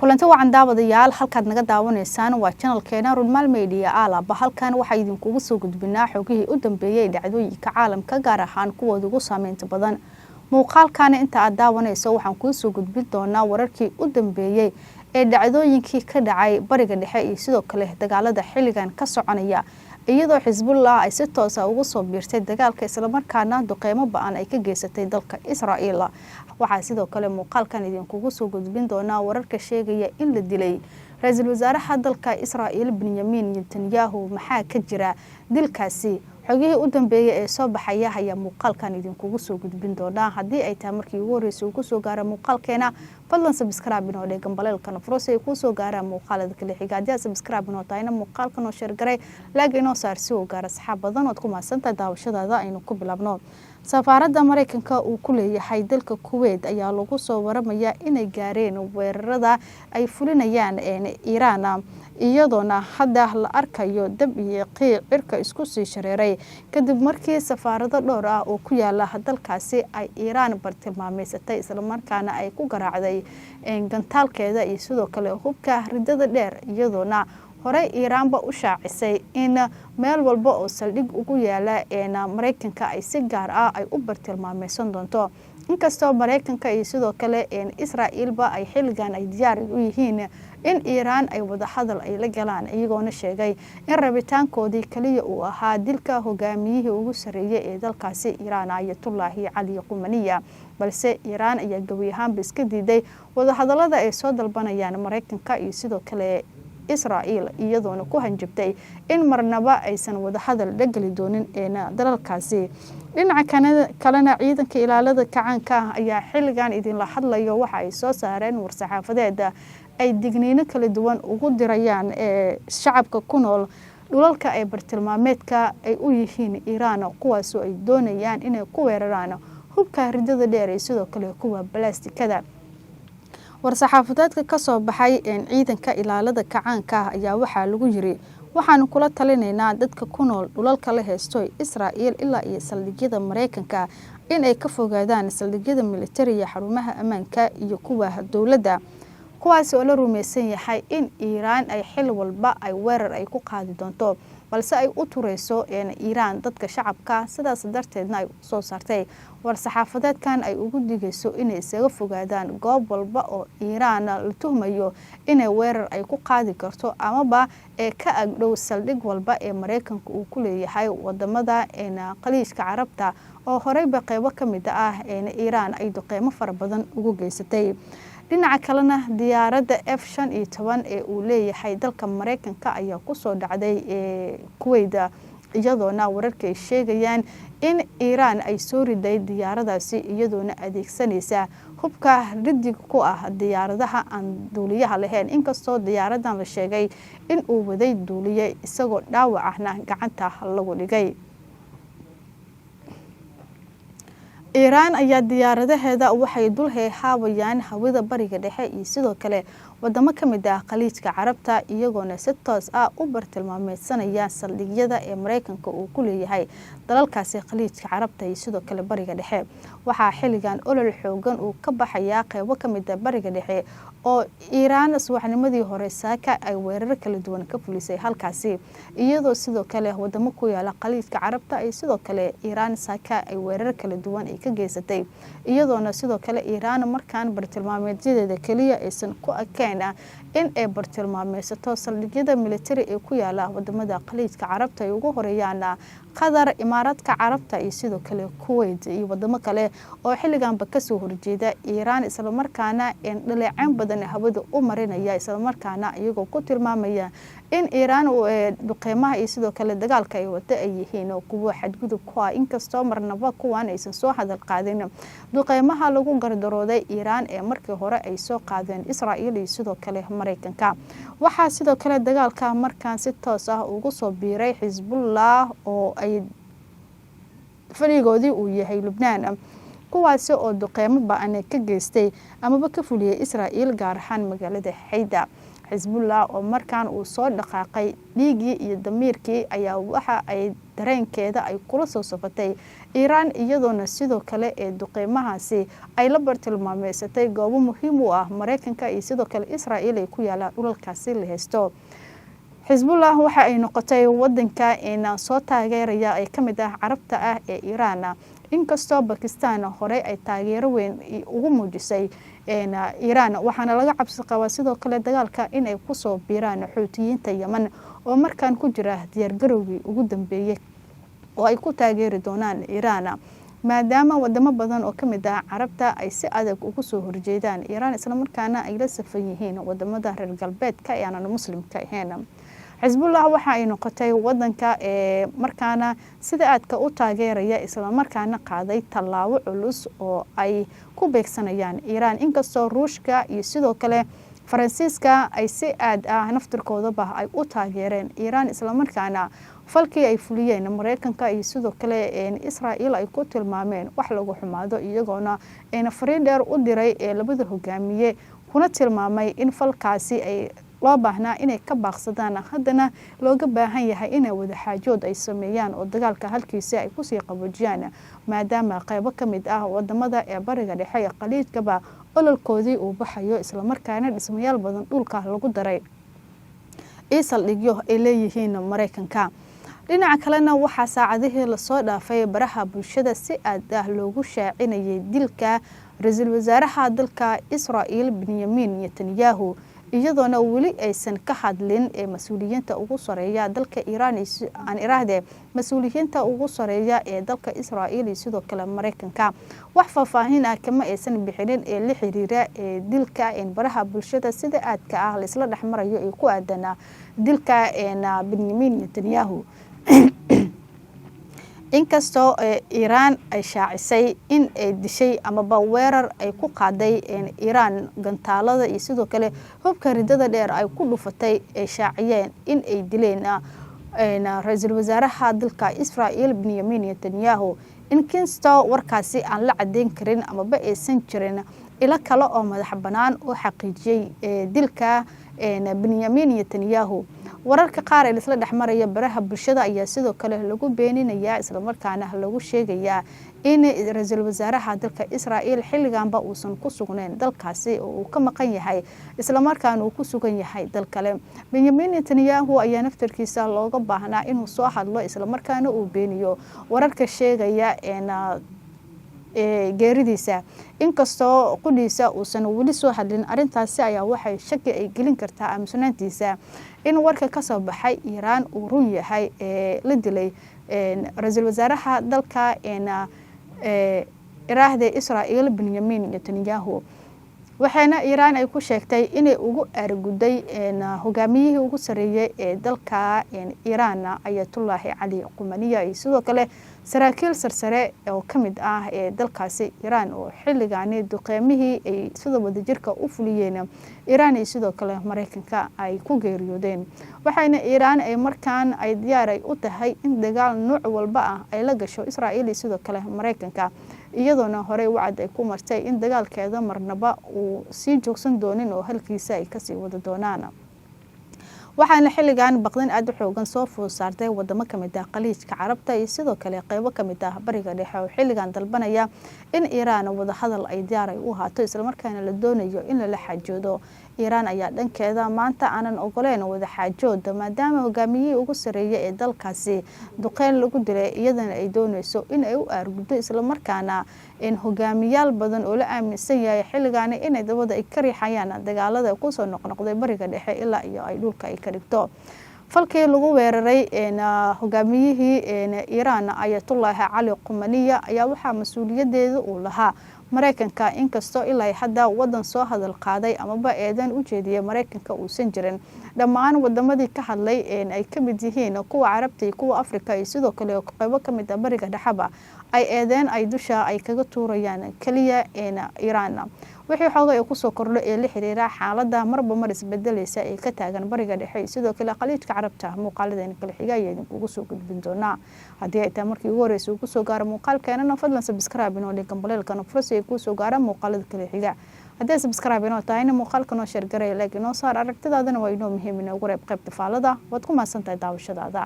Kulanti wacan daawadayaal, halkaad naga daawanaysaan waa channelkeena Runmaal Media. Aalaba halkan waxaa idinkugu soo gudbinaa xogihii u dambeeyey dhacdooyinka caalamka, gaar ahaan kuwooda ugu saameynta badan. Muuqaalkana inta aad daawanayso waxaan kuu soo gudbin doonaa wararkii u dambeeyey ee dhacdooyinkii ka dhacay Bariga Dhexe iyo sidoo kale dagaalada xilligan ka soconaya, iyadoo Xisbullah ay si toosa ugu soo biirtay dagaalka, islamarkaana duqeymo ba-an ay ka geysatay dalka Israa'iil. Waxaa sidoo kale muuqaalkan idinkugu soo gudbin doonaa wararka sheegaya in la dilay ra-iisul wasaaraha dalka Israa'iil Benyamin Netanyahu. Maxaa ka jira dilkaasi? Xogihii u dambeeyay ee soo baxaya ayaa muuqaalkan idinkugu soo gudbin doonaa. Haddii ay tahay markii ugu horreysay uu kusoo gaara muuqaalkeena, fadlan subscribe inoo dheh, gambaleelkana furo si ay kuusoo gaaraan muuqaalada kale xiga. Haddii aad subscribe inoo tahayna, muuqaalkan oo share garay, like inoo saar si uu gaaro asxaab badan. Ood ku mahadsantahay daawashadaada. Aynu ku bilaabno. Safaaradda Mareykanka uu ku leeyahay dalka Kuweyt ayaa lagu soo waramayaa inay gaareen weerarada ay fulinayaan Iiraan, iyadoona hadda la arkayo dab iyo qiic cirka isku sii shareeray kadib markii safaarado dhowr ah oo ku yaala dalkaasi ay Iiraan bartilmaameysatay, islamarkaana ay ku garaacday gantaalkeeda iyo sidoo kale hubka ridada dheer, iyadoona horey Iiraanba u shaacisay in meel walba oo saldhig ugu yaala Mareykanka ay si gaar ah ay u bartilmaameysan doonto. Inkastoo Mareykanka iyo sidoo kale Israa'iilba ay xilligan ay diyaar u yihiin in Iiraan ay wadahadal ay la galaan, iyagoona sheegay in rabitaankoodii kaliya uu ahaa dilka hogaamiyihii ugu sarreeyay ee dalkaasi Iiraan, Ayatullaahi Cali Qumaniya, balse Iiraan ayaa gebi ahaanba iska diiday wadahadalada ay soo dalbanayaan Mareykanka iyo sidoo kale Israa'iil, iyadoona ku hanjabtay in marnaba aysan wadahadal la geli doonin dalalkaasi. Dhinaca kalena, ciidanka ilaalada kacaanka ah ayaa xilligan idinla hadlayo waxa ay soo saareen war-saxaafadeed ay digniino kala duwan ugu dirayaan ee shacabka ku nool dhulalka ay bartilmaameedka ay u yihiin Iiraan, kuwaasoo ay doonayaan inay ku weeraraan hubka ridada dheer iyo sidoo kale kuwa balaastikada. War-saxaafadeedka kasoo baxay ciidanka ilaalada kacaanka ah ayaa waxaa lagu yiri: "Waxaanu kula talinaynaa dadka ku nool dhulalka la heysto Israa'iil ilaa iyo saldhigyada Mareykanka in ay ka fogaadaan saldhigyada militariga, xarumaha ammaanka iyo kuwa dowladda, kuwaasi oo la rumaysan yahay in Iiraan ay xil walba ay weerar ay ku qaadi doonto, balse ay u tureyso Iiraan dadka shacabka. Sidaas darteedna ay usoo saartay war-saxaafadeedkan ay ugu digayso inay isaga fogaadaan goob walba oo Iiraan la tuhmayo inay weerar ay ku qaadi karto, amaba ee ka agdhow saldhig walba ee Mareykanka uu ku leeyahay wadamada Khaliijka Carabta, oo horeyba qeybo ka mid ah Iiraan ay duqeymo fara badan ugu geysatay." Dhinaca kalena, diyaaradda F-15 ee uu leeyahay dalka Mareykanka ayaa kusoo dhacday Kuweyda, iyadoona wararka ay sheegayaan in Iiraan ay soo riday diyaaradaasi iyadoona adeegsanaysa hubka ridig ku ah diyaaradaha aan duuliyaha lahayn, inkastoo diyaaradan la sheegay in uu waday duuliye, isagoo dhaawac ahna gacanta lagu dhigay. Iiraan ayaa diyaaradaheeda waxay dul heehaabayaan hawada Bariga Dhexe iyo sidoo kale wadamo ka mid ah Khaliijka Carabta, iyagoona si toos ah u bartilmaameysanaya saldhigyada ee Mareykanka uu ku leeyahay dalalkaasi Khaliijka Carabta iyo sidoo kale Bariga Dhexe. Waxaa xilligan olol xoogan uu ka baxayaa qeybo ka mid ah Bariga Dhexe, oo Iiraan subaxnimadii hore saaka ay weerar kala duwan ka fulisay halkaasi, iyadoo sidoo kale wadamo ku yaala Khaliijka Carabta ay sidoo kale Iiraan saaka ay weerar kala duwan ay ka geysatay, iyadoona sidoo kale Iiraan markaan bartilmaameedyadeeda keliya aysan ku ekeen in ay bartilmaameysato saldhigyada militari ee ku yaala wadamada Khaliijka Carabta ay ugu horeeyaan Qatar, Imaaraadka Carabta iyo sidoo kale Kuwait iyo wadamo kale oo xilliganba kasoo horjeeda Iiraan, islamarkaana dhaleeceyn badan hawada u marinaya, islamarkaana iyagoo ku tilmaamaya in Iiraan duqeymaha iyo sidoo kale dagaalka ay wada ay yihiin kuwo xadgudub ku ah, inkastoo marnaba kuwan aysan soo hadal qaadin duqeymaha lagu gardarooday Iiraan ee markii hore ay soo qaadeen Israa'iil iyo sidoo kale Mareykanka. Waxaa sidoo kale dagaalka markaan si toos ah ugu soo biiray Xisbullah oo ay fadhigoodii uu yahay Lubnaan, kuwaasi oo duqeymo ba-an ka geystay amaba ka fuliyay Israa'iil, gaar ahaan magaalada Xayda. Xisbullah oo markaan uu soo dhaqaaqay dhiiggii iyo damiirkii ayaa waxa ay dareenkeeda ay kula soo safatay Iiraan, iyadoona sidoo kale ee duqeymahaasi ay la bartilmaameysatay goobo muhiim u ah Mareykanka iyo sidoo kale Israa'iil ay ku yaalaan dhulalkaasi la haysto. Xisbullah waxa ay noqotay wadanka soo taageeraya ee kamid ah Carabta ah ee Iiraan, inkastoo Bakistan horey ay taageero weyn ugu muujisay Iiraan. Waxaana laga cabsi qabaa sidoo kale dagaalka inay kusoo biiraan Xuutiyiinta Yemen oo markaan ku jira diyaargarowgii ugu dambeeyey oo ay ku taageeri doonaan Iiraan, maadaama wadamo badan oo kamid ah Carabta ay si adag ugu soo horjeedaan Iiraan, islamarkaana ay la safan yihiin wadamada reer galbeedka ee aanan muslimka ahayn. Xisbullah waxa ay noqotay wadanka ee markaana sida aadka u taageeraya, islamarkaana qaaday tallaabo culus oo ay ku beegsanayaan Iiraan, inkastoo Ruushka iyo sidoo kale Faransiiska ay si aad ah naftirkoodaba ay u taageereen Iiraan, islamarkaana falkii ay fuliyeen Mareykanka iyo sidoo kale Israa'iil ay ku tilmaameen wax lagu xumaado, iyagoona fariin dheer u diray ee labada hogaamiye kuna tilmaamay in falkaasi ay loo baahnaa inay ka baaqsadaan, haddana looga baahan yahay inay wadaxaajood ay sameeyaan oo dagaalka halkiisa ay kusii qaboojiyaan, maadaama qeybo ka mid ah wadamada ee Bariga Dhexe ee Khaliijkaba ololkoodii uu baxayo, islamarkaana dhismayaal badan dhulka lagu daray io saldhigyo ay leeyihiin Mareykanka. Dhinaca kalena waxaa saacadihii lasoo dhaafay baraha bulshada si aad ah loogu shaacinayay dilka ra-iisul wasaaraha dalka Israa'iil Benyamin Netanyahu, iyadoona weli aysan ka hadlin ee mas-uuliyiinta ugu sareeya dalka Iiraan, aan iraahde mas-uuliyiinta ugu sareeya ee dalka Israa'iil iyo sidoo kale Mareykanka. Wax faahfaahin ah kama aysan bixinin ee la xiriira ee dilka baraha bulshada sida aadka ah laisla dhexmarayo ee ku aadanaa dilka Benyamin Netanyahu, inkastoo Iiraan ay shaacisay in ay dishay amaba weerar ay ku qaaday Iiraan gantaalada iyo sidoo kale hubka ridada dheer ay ku dhufatay ay shaaciyeen in ay dileen ra-iisul wasaaraha dalka Israa'iil Benyamin Netanyahu, inkastoo warkaasi aan la cadeyn karin amaba aysan jirin ilo kale oo madax bannaan oo xaqiijiyey dilka Benyamin Netanyahu. Wararka qaar ee laisla dhexmaraya baraha bulshada ayaa sidoo kale lagu beeninayaa, islamarkaana lagu sheegayaa in ra-iisul wasaaraha dalka Israa'iil xilliganba uusan ku sugnayn dalkaasi oo uu ka maqan yahay, islamarkaana uu ku sugan yahay dal kale. Benyamin Netanyahu ayaa naftarkiisa looga baahnaa inuu soo hadlo, islamarkaana uu beeniyo wararka sheegaya geeridiisa, inkastoo qudhiisa uusan weli soo hadlin. Arrintaasi ayaa waxay shaki ay gelin kartaa aamusnaantiisa in warka kasoo baxay Iiraan uu run yahay ee la dilay ra-iisul wasaaraha dalka iraahda Israa'iil Benyamin Netanyahu. Waxaana Iiraan ay ku sheegtay inay ugu aarguday hogaamiyihii ugu sareeyay ee dalka Iiraan Ayatullaahi Cali Qumaniya iyo sidoo kale saraakiil sarsare oo ka mid ah ee dalkaasi Iiraan oo xilligaani duqeymihii ay sida wadajirka u fuliyeen Iiraan iyo sidoo kale Mareykanka ay ku geeriyoodeen. Waxayna Iiraan ay markaan ay diyaar ay u tahay in dagaal nooc walba ah ay la gasho Israa'iil iyo sidoo kale Mareykanka, iyadoona horey wacad ay ku martay in dagaalkeeda marnaba uu sii joogsan doonin oo halkiisa ay kasii wada doonaan. Waxaana xilligan baqdin aada u xoogan soo food saartay wadamo kamid ah Khaliijka Carabta iyo sidoo kale qeybo kamid ah Bariga Dhexe oo xilligan dalbanaya in Iiraan wadahadal ay diyaar ay u ahaato, islamarkaana la doonayo in lala xaajoodo. Iiraan ayaa dhankeeda maanta aanan ogoleyn wadaxaajood, maadaama hogaamiyihii ugu sareeyay ee dalkaasi duqeyn lagu dilay, iyadana ay dooneyso in ay u aarguddo, islamarkaana in hogaamiyaal badan oo la aaminsan yahay xilligaani inay dabada ay ka riixayaan dagaalada kusoo noqnoqday Bariga Dhexe ilaa iyo ay dhulka ay ka dhigto. Falkii lagu weeraray hogaamiyihii Iiraan Ayatullaahi Cali Qumaniya ayaa waxaa mas-uuliyadeeda uu lahaa Mareykanka, inkastoo ilaa hadda wadan soo hadal qaaday amaba eedan u jeediyay Mareykanka uusan jirin. Dhammaan wadamadii ka hadlay ay ka mid yihiin kuwa Carabta iyo kuwa Afrika iyo sidoo kale qeybo ka mid ah Bariga Dhexeba ay eedeen ay dusha ay kaga tuurayaan keliya Iiraan. Wixii xoogay ay kusoo kordho ee la xiriira xaaladda marba mar isbedelaysa ee ka taagan Bariga Dhexe iyo sidoo kale Khaliijka Carabta, muuqaaladeena kala xiga ayaa idinkugu soo gudbin doonaa. Haddii ay tahay markii ugu horreysay uu kusoo gaaro muuqaalkeenana, fadlan subscribe inoo dhig, gambaleelkana furo si ay kuusoo gaaraan muuqaalada kala xiga. Haddii subscribe inoo tahayna, muuqaalka noo share garay, like inoo saar. Aragtidaadana waa inoo muhiim, inoogu reeb qaybta faalada. Waad ku mahadsantahay daawashadaada.